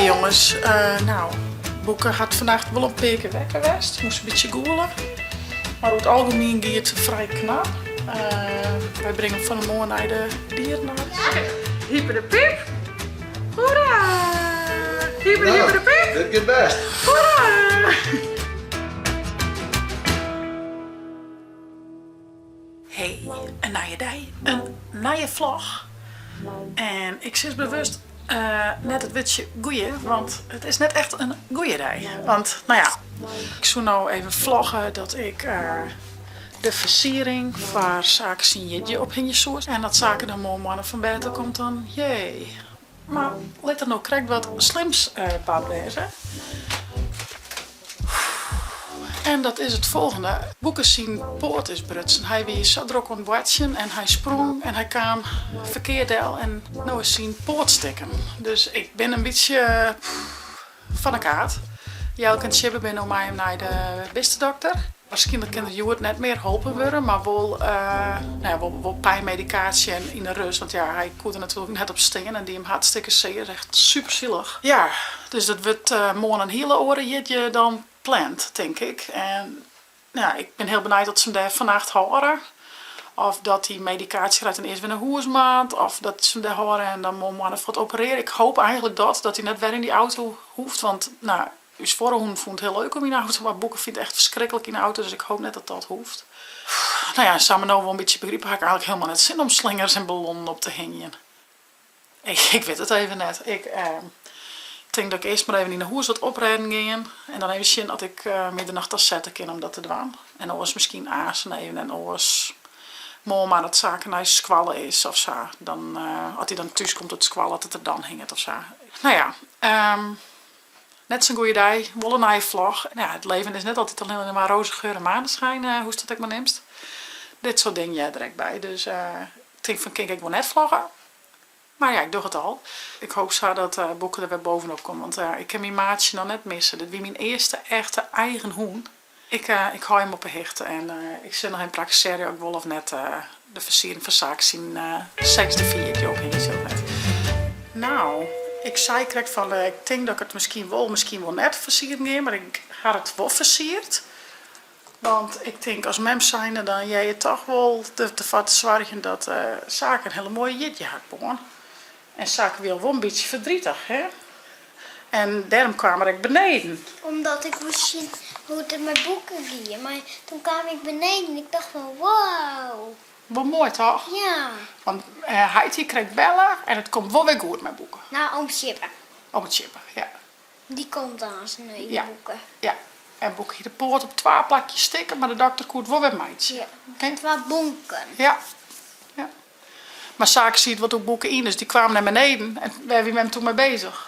jonges, nou, Boeke hat fannacht wol in pear kear wekker west. Moast in bytsje gûle. Mar oer it algemien gie it frij knap. Wy bringe him fan 'e moarn nei de dierenarts. Hyper de piep! Hoera! Hyper hyper de piep! Dit giet bêst. Hoera! Hey, in nije dei, in nije vlog. En ik sis bewust net it wurdsje goeie, want it is net echt in goeie dei. Want, no ja, ik soe no even vlogge dat ik de fersiering foar Sake syn jierdei ophingje soe. En dat Sake dan moarn moarn fan bêd ôf komt dan, jee. Mar lit der no krekt wat slims bard wêze. En dat is it folgjende. Boeke syn poat is brutsen. Hy wie sa drok oan it boartsjen en hy sprong en hy kaam ferkeard del en no is syn poat stikken. Dus ik bin in bytsje fan 'e kaart. Jelke en Tsjibbe binne no mei him nei de bistedokter. Warskynlik kin er hjoed net mear holpen wurde, mar wol, no ja, wol pynmedikaasje en yn 'e rêst. Want ja, hy koe der natuerlik net op stean en die him hartstikke sear. Echt supersielich. Ja, dus dat wurdt moarn in hiele oare jierdei dan pland, tink ik. En ja, ik bin hiel benijd oft se him dêr fannacht hâlde. Of dat dy medikaasje krijt en earst wer nei hûs moat. Of dat se him dêr hâlde en dan moarn moarn fuort operearje. Ik hoop eigentlik dat, dat hy net wer yn dy auto hoecht. Want no, ús foarige hûn fûn it hiel leuk om yn de auto, mar Boeke fynt it echt ferskriklik yn de auto. Dus ik hoop net dat dat hoecht. No ja, sa't me no wol in bytsje begripe, ha ik eigentlik hielendal net sin om slingers en ballonnen op te hingjen. Ik wit it even net. Ik tink dat ik earst mar even yn 'e hûs wat oprêden gean en dan even sjen oft ik my der noch ta sette kin om dat te dwaan. En oars miskien aansen even en oars moarn mar as Sake nei skoalle is of sa. Dan, as hy dan thús komt út skoalle, dat it der dan hinget of sa. No ja, net sa'n goeie dei. Wol in nije vlog. No ja, it leven is net altyd allinne mar rozengeur en maneschijn, hoe'tst dat ek mar neamst. Dit soart dingen heart der ek by. Dus ik tink fan kin ik ek wol net vlogge. Mar ja, ik doch it al. Ik hoop sa dat Boeke der wer bovenop komt, want ik kin myn maatsje noch net misse. Dit wie myn earste echte eigen hûn. Ik, ik hâld jim op 'e hichte en ik sil noch even prakkesearje oft ik wol of net de fersiering fan Sake syn sechsde jierdei ophingje sil of net. No, ik sei krekt fan ik tink dat ik it miskien wol, miskien wol net fersieren gean, mar ik ha it wol fersierd. Want ik tink as mem zijnde dan hear je toch wol derfoar te soargjen dat Sake in hiele moaie jierdei hat moarn. En Sake wie al wol in bytsje verdrietig, hè? En dêrom kaam er ek beneden. Omdat ik woe sjen hoe't it mei Boeke gie. Mar toen kaam ik beneden en ik tocht fan wow. Wol moai toch? Ja. Want heit hie krekt belle en it komt wol wer goed mei Boeke. No, om Tsjibbe. Om Tsjibbe, ja. Dy komt aanst nei de Boeke. Ja. En Boeke hie de poat op twa plakjes stikken, mar de dokter koe it wol wer meitsje. Ja, twa bonken. Ja. Ja. Mar Sake siet wat oer Boeke yn, dus dy kwaam nei beneden. En wêr wie mem toen mei bezich?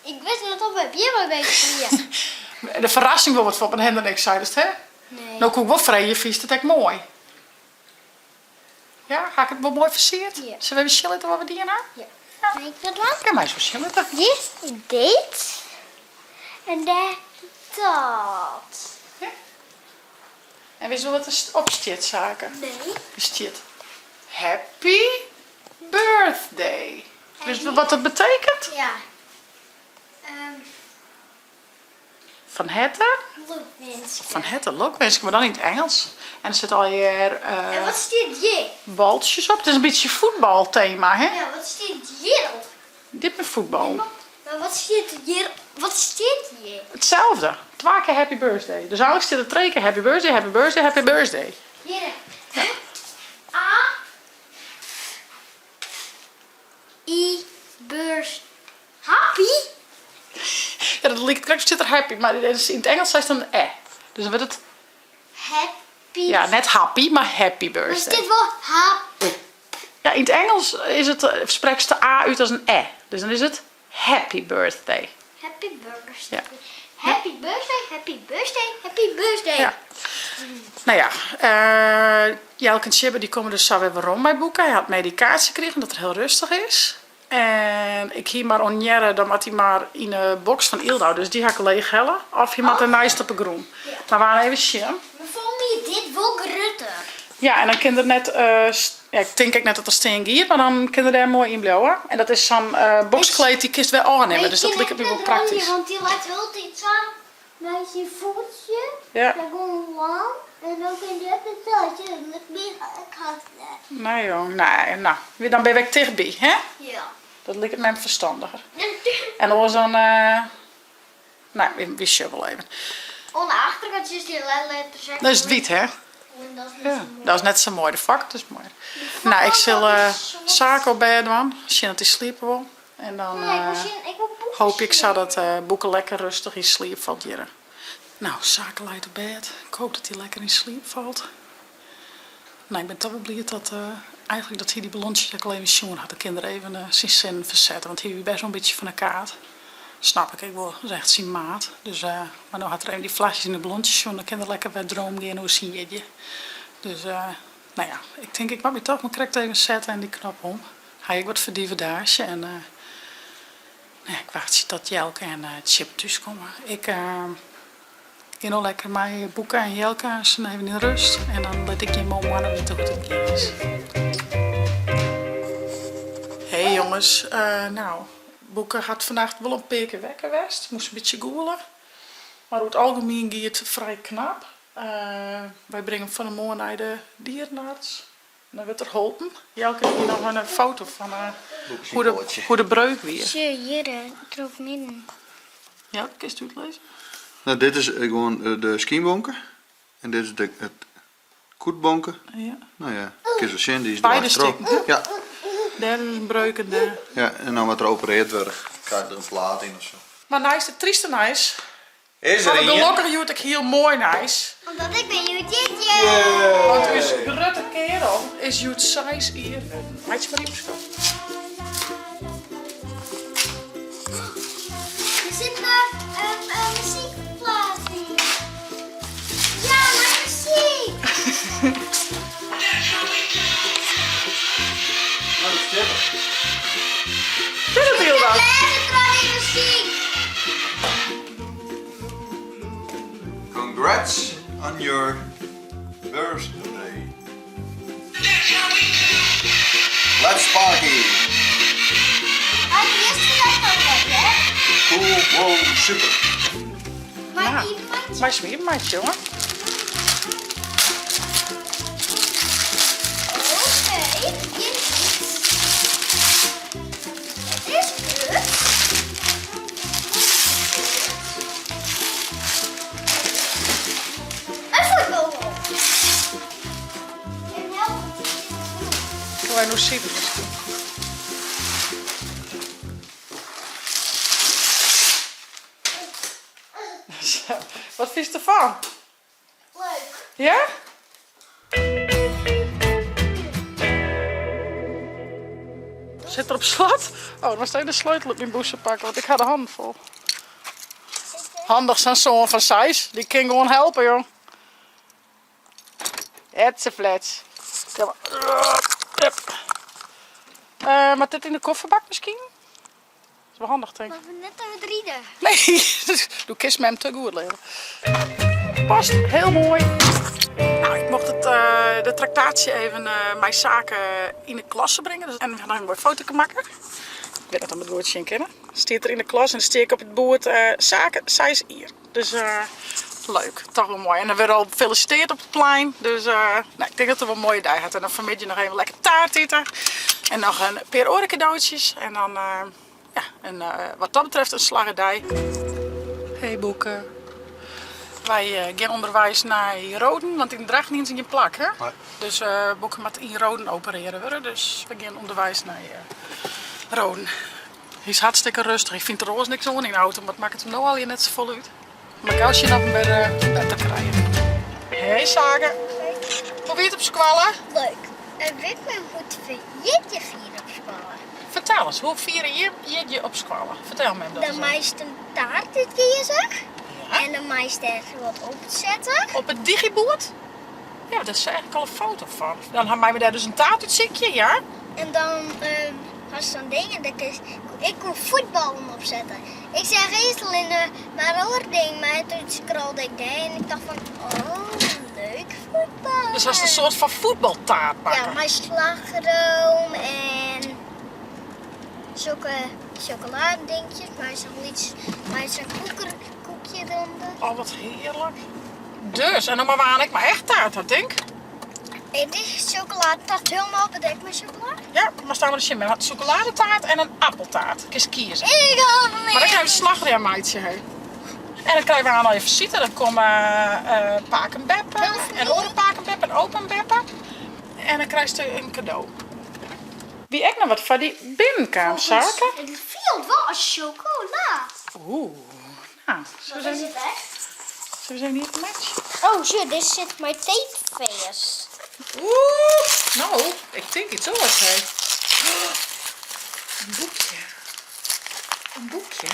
Ik wit net of wy hjir mei bezich wie. De ferrassing wol wat foar, mar Hendrik sei hè? Nee. No koe ik wol freegje, fynst it ek moai? Ja, ha ik it wol moai fersierd? Ja. Sille we even sjen litte wat we dien ha? Ja. Mei ik dat dwaan? Ja, meist wol sjen litte. Dit, dit en dêr dat. Ja. En witst wol wat der op stiet, Sake? Nee. Der stiet Happy Birthday. Witst wol wat dat betekent? Ja. Fan herte? Lokwinske. Fan herte lokwinske, mar dan yn it Ingelsk. En der sit allegear. En wat stiet hjir? Baltsjes op. It is in bytsje fuotbaltema, hè? Ja, wat stiet hjir op? Dit binne fuotballen. Mar wat stiet hjir? Wat stiet hjir? Itselde. Twa kear happy birthday. Dus eigentlik stiet der trije kear happy birthday, happy birthday, happy birthday. Hjir. A I birth Happy? Ja, dat liket krekt stiet der happy, mar yn it Ingelsk seist dan e. Dus dan wurdt it. Happy. Ja, net happy, mar happy birthday. Mar stiet wol hap. Ja, yn it Ingelsk is it, sprekst de a út as in e. Dus dan is it happy birthday. Happy birthday. Ja. Happy birthday, happy birthday, happy birthday. Ja. No ja, uh, Jelke en Tjibbe dy komme dus sa wer werom mei Boeke. Hy hat medikaasje krigen dat er hiel rêstich is. En ik hie mar ornearre, dan moat hy mar yn 'e boks fan Yldau, dus dy ha ik leech helle. Of hy moat derneist op 'e grûn. Mar we gean even sjen. Mar folgens my is dit wol grutter. Ja, en dan kin er net, ja, ik tink ek net dat er stean giet, mar dan kin er dêr moai yn bliuwe. En dat is sa'n bokskleed, dy kinst wer ôfnimme, dus dat liket my wol praktysk. Want dy leit hieltyd sa mei syn foetsje, sa gewoan lang, en dan kin dy ek net sa, ik ha it net. Nee jong, nee, no, dan binne we ek tichtby, hè? Ja. Dat liket my ferstandiger. En oars dan, No, wy sjogge wol even. Oan de achterkant is dy letters ek. Dat is wyt, hè? Ja, dat is net sa moai. De foarkant is moaier. No, ik sil Sake op bêd dwaan, sjen oft hy sliepe wol. En dan hoopje ik sa dat Boeke lekker rêstich yn sliep falt hjirre. No, Sake leit op bêd. Ik hoop dat hy lekker yn sliep falt. No, ik bin toch wol bliid dat eigentlik dat hy dy ballontsjes ek al even sjoen hat. Dan kin er even syn sinnen fersette, want hy wie bêst wol in bytsje fan 'e kaart. Snap ik ek wol, dat is echt syn maat. Dus, mar no hat er even dy flachjes en de ballontsjes sjoen, dan kin er lekker wer droom gean oer syn jierdei. Dus, no ja, ik tink ik moat my toch mar krekt even sette en dy knop om. Ha ek wat ferdivedaasje en no ja, ik wachtsje tot Jelke en Tsjip thúskomme. Ik Gean no lekker mei Boeke en Jelke aansten even yn rust en dan lit ik jim moarn witte hoe't it gien is. Hey jonges, nou, Boeke hat fannacht wol in pear kear wekker west, moast in bytsje gûle. Mar oer it algemien gie it frij knap. Wy bringe him fan 'e moarn nei de dierenarts. Dan wurdt er holpen. Jelke hie noch in foto fan hoe de breuk wie. Sjoch, hjir troch midden. Jelke, kinst útlizze? No, dit is gewoan de skynbonke en dit is it kûtbonke. Ja. No ja, kinst wol sjen, dy is Beide dwars troch. stikken, hè? Ja. Dêr is in breuk en dêr. Ja, en dan moat der opereard wurde. Krijt der in plaat yn of sa. Mar neist it tryste nijs Is der Ha we ien? gelokkich hjoed ek hiel moai nijs. Omdat ik bin hjoed jierdei. Want ús grutte kerel is hjoed seis jier wurden. Meitsje mar iepen skat. Der sit noch in muzykplaat yn. Ja, mei muzyk! No, dat stiet der. Kin it hiel dan? Lêze troch dy muzyk. Congrats on your birthday. Let's party! Cool, wow, super. Mei smier meitsje, jonge. In fuotbalhol. Kinne wy no siden miskien? Zo, wat fynst derfan? Leuk. Ja? Sit er op slot? Oh, dan moatst even de sleutel út myn bûse pakke, want ik ha de hannen fol. Handich sa'n soan fan seis, dy kin gewoan helpe, jong. Etseflets. Kom mar. Hup. Eh, moat dit yn de kofferbak miskien? Dat is wol handich tink ik. Mar we net oan it riden. Nee, do kinst mem te goed lere. Past heel moai. Nou, ik mocht it, eh, de traktaasje even eh, mei Sake yn de klasse bringe. Dus, en we ha noch in moai fotoke makke. Ik wit net oft we it goed sjen kinne. Stiet der yn de klas en stean ik op it boerd eh, Sake seis jier. Dus leuk, toch wol moai. En der wurdt al felisiteerd op it plein. Dus nou, ik tink dat er wol in moaie dei hat. En dan fanmiddei noch even lekker taart ite. En noch in pear oare kadootsjes. En dan, ja, en wat dat betreft in slagge dei. Hey Boeke. Wy gean ûnderweis nei Roden, want yn Drachten hiene se gjin plak, hè? Nee. Dus Boeke moat yn Roden operearre wurde. Dus we gean ûnderweis nei Roden. Hy is hartstikke rêstich. Hy fynt der oars niks oan yn de auto, mar it makket him no allegear net safolle út. Mar gau sjen oft we him wer better krije. Hey Sake. Hoe wie it op skoalle? Leuk. En wit men hoe't we jierdei fiere op skoalle? Fertel ris, hoe fiere jim jierdei op skoalle? Fertel mem dat Dan ris. meist in taart útkieze. Ja. En dan meist dêr wat op sette. Op it digiboerd? Ja, dêr seach ik al in foto fan. Dan ha mei we dêr dus in taart útsykje, ja? En dan hast sa'n ding en dêr kinst ek koe fuotballen op sette. Ik seach earst allinne mar oar ding, mar toen scrolde ik dêr en ik tocht fan oh leuk. Voetbal. Dus hast in soart fan fuotbaltaart bakken? Ja, mei slagroom en sokke chocoladedinkjes, mei sa'n lyts, mei sa'n koekje derûnder. Oh, wat hearlik. Dus, en dan moatte we ek mar echt taart ha, tink? Dit is chocoladetaart, hielendal bedekt mei chocola. Ja, mar staan we der sjen. We ha chocoladetaart en in appeltaart. Kinst kieze. Ik hou van Mar dan krije we slachream meitsje, hè. En dan krije we al even visite. Dan komme uh, pake en beppe en oare pake en beppe en opa en beppe. En dan krijst in kado. Wie ek noch wat foar dy binnenkaam, Sake? It fielt wol as chocola. Oeh, nou, zullen we eens even, zullen we eens even hier matchen? Oh, shit, dit sit mei tape fêst. Oeh, no, ik tink iets oars, hè. In boekje. In boekje.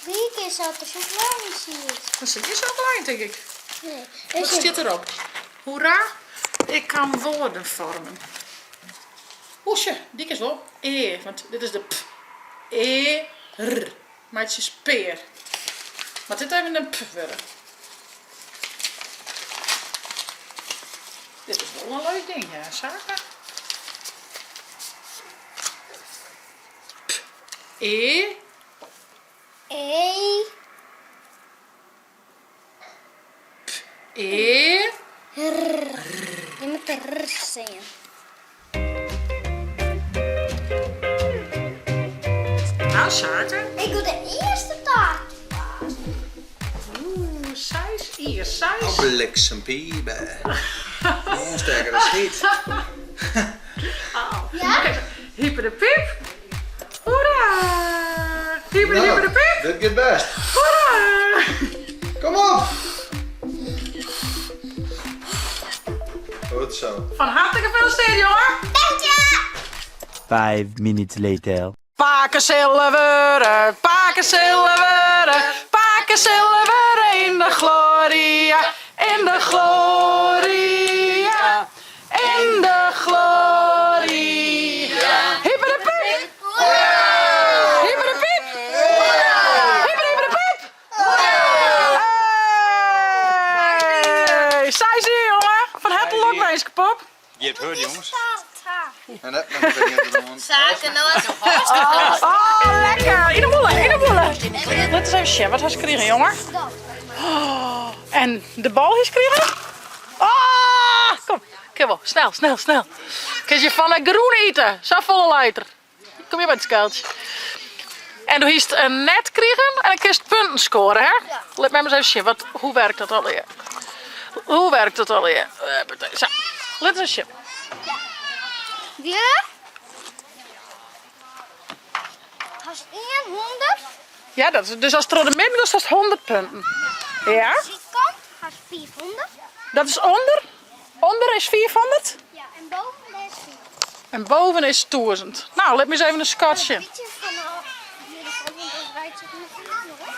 Wie is dat der chocola yn siet? Der sit gjin chocola yn, tink ik. Nee. Wat stiet derop? Hoera, ik kan woorden vormen. Oesje, dy is wol E, want dit is de P. E, R. Meitsje pear. Moat dit even in P wurde. Dit is wol in leuk ding, ja, Sake. P, E. E. P, E. R. Je moet de R zingen. Nou, Sake. Ik doe de eerste taart. Oeh, seis jier, seis. Bliksempiebe. Oanstekker is heet. Ja? Oké, hyper de piep. Hoera! Hyper de hyper de piep. Dit giet bêst. Hoera! Kom op! Goed zo. Fan harte gefeliciteerd, jongen. Dank je! 5 minutes later. Pake sille wurde, pake sille wurde, pake sille wurde yn de gloria, yn de gloria, yn de gloria. Hyper de piep! Hyper de piep! Hyper hyper de piep! Hey! Seis jier, jongen. Fan herte lokwinske, pop. Je hebt het jongens. Taart. En dat nog een Zaken, nou was Oh, lekker! Yn 'e mûle, yn 'e mûle. Lit ris even sjen, wat hast krigen, jongen? Oh, en de bal is krigen? Ah, kom, kom wel, snel, snel, snel. Kun je fan de groen ite, safolle leit der. Kom hjir by it skaaltsje. En do hiest in net krigen en dan kinst punten score, hè? Ja. Lit my ris even sjen, wat, hoe werkt dat allegear? Hoe werkt dat allegear? Sa, lit ris sjen. Ja? Hast 100. Ja, dat is, dus ast troch de midden giest, hast 100 punten. Ja? Sydkant hast 500. Dat is ûnder? Under is 500? Ja, en boven is 4. En boven is 1000. Nou, lit my ris even in skat sjen. Een beetje vanaf hier de volgende rijtje nog hoor.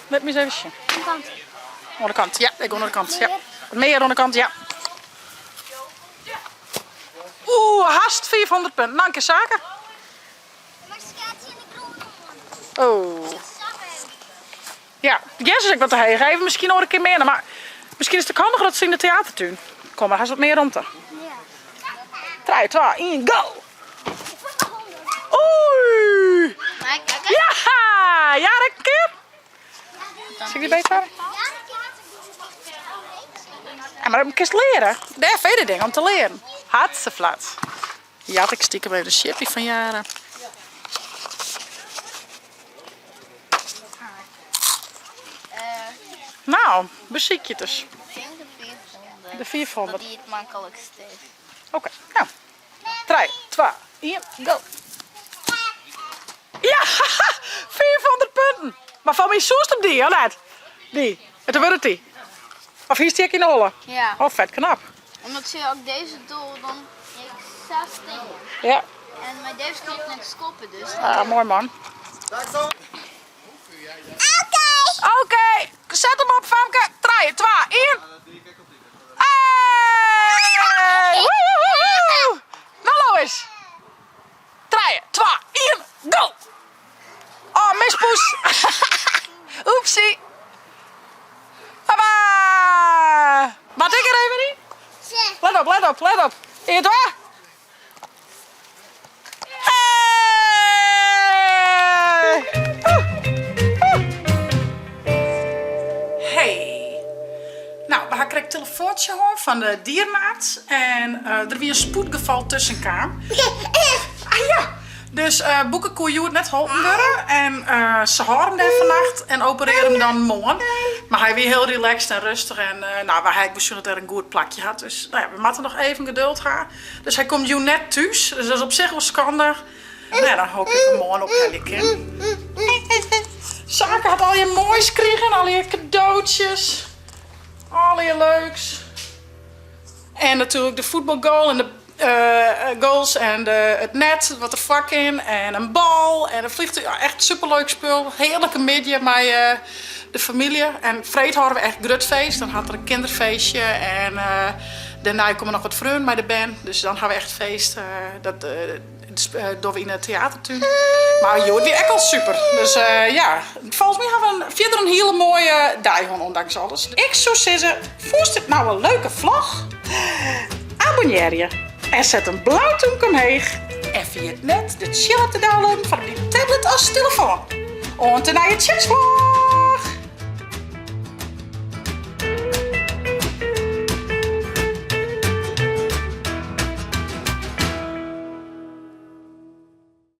Lit my ris even sjen. De kant. Oan de kant, ja, ik oan de kant. Ja. Mear oan de kant, ja. Oeh, hast 500 punten. Dank je, Sake. Maar schaats in de grond. Oh. Ja, Jess is ek wat te heech. Even miskien oare kear mear, mar miskien is it ek handiger dat se yn de teatertún komme. Hast wat mear romte. Ja. 3, 2, 1, go! Oei! Ja! Ja, dat kear. Sil ik dy beet hawwe? Ja, mar dan kinst leare. Dêr fyn ik ding om te learen. Hartstikke Jat ik stiekem even de chippy fan Jara. Nou, besykje it ris. Ik tink de 500. De 500. Dat die it maklikste is. Oké, nou. 3, 2, 1, go. Ja, 500 punten. Mar fan my soest op dy, of net? Dy. En toen wurdt it dy. Of hiest dy ek yn de holle? Ja. Oh, fet knap. Omdat zie ik deze doel dan ik zes dingen. Ja. En met deze kan ik net skoppen, dus. Ah, mooi man. Oké. Oké, set him op Famke. 3, 2, 1. Hey! Woehoehoe! Nou Lois. 3, 2, 1, go! Oh, mispoes. Oepsie. Bye bye. Ien, twa. Hey! Hey. Nou, we ha krekt telefoantsje hân fan de dierenarts en eh, der wie in spoedgefal tusken kaam. Ah ja, dus eh Boeke koe hjoed net holpen wurde en eh, se hâlde him dêr fannacht en operearje him dan moarn. Mar hy wie hiel relaxed en rêstich en eh, nou, wy ha ek besjoen dat er in goed plakje hat. Dus nou ja, we moatte noch even geduld ha. Dus hy komt jûn net thús, dus dat is op sich wol skande. No ja, dan hoopje ik him moarn ophelje kin. Sake hat allegear moais krigen, allegear kadootsjes, allegear leuks. En natuerlik de fuotbalgoal en de goals en de, it net wat der foar kin en in bal en in vliegtuig. Ja, echt superleuk spul. Hearlike middei mei de famylje. En freed hâlde we echt grut feest. Dan hat er in kinderfeestje en dêrnei komme noch wat freonen mei de bern. Dus dan ha we echt feest. Dat dogge we yn de teatertún. Mar hjoed wie ek al super. Dus ja, folgens my ha we fierder in hiele moaie dei hân, ûndanks alles. Ik soe sizze, fûnst dit nou in leuke vlog? Abonnearje en set in blau tûmke omheech. En ferjit net de tsjil te downloaden foar op dyn tablet as telefoan. Oant de nije Tsjeksvlog!